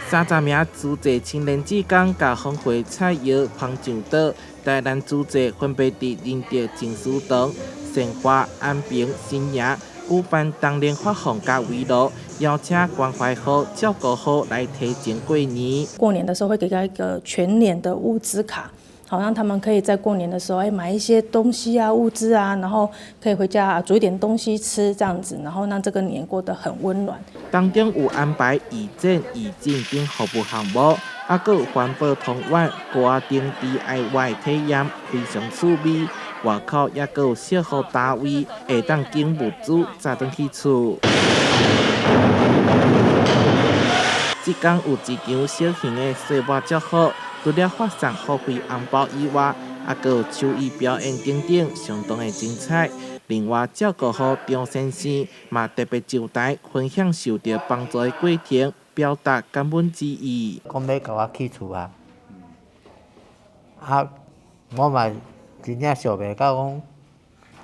30名慈濟青年志工共豐富菜餚捧上桌，台南慈濟分別佇仁德靜思堂、善化、安平、新營舉辦冬令發放佮圍爐，邀請關懷號、照顧號來提前過年。過年的時候會給他一個全年的物資卡，好讓他們可以在過年的時候，哎，買一些東西啊、物資啊，然後可以回家煮一點東西吃，這樣子，然後讓這個年過得很溫暖。當中有安排義診、義診等服務項目，猶閣有環保湯圓、鍋仔燈 DIY 體驗，非常趣味。外口猶閣有小予單位，會當揀物資載轉去厝。這工有一場小型的歲末祝福，除了發送福利紅包以外，猶閣有手藝表演等等，相當的精彩。另外，照顧號張先生嘛特別上台分享受著幫助的過程，表達感恩之意。講欲共我起厝啊，啊，我嘛真正想袂到講，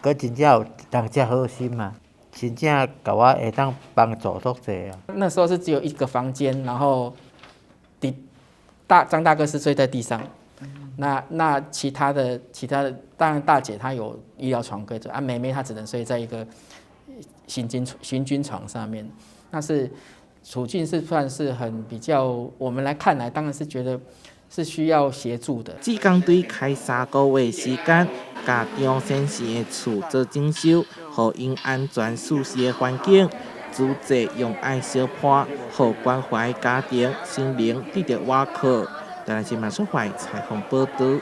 閣真正有人遮好心啊，真正共我會當幫助足濟啊。那時候是只有一個房間，然後地大張大哥是睡在地上，那其他的，當然大姐她有醫療床可以睡，啊，妹妹她只能睡在一個行軍床上面，那是處境是算是很比較，我們來看來當然是覺得是需要協助的。志工隊開3個月時間，共張先生的厝做整修，予𪜶安全舒適的環境。慈濟用愛相伴，予關懷家庭，心靈得著倚靠。台南新聞蘇懷採訪報導。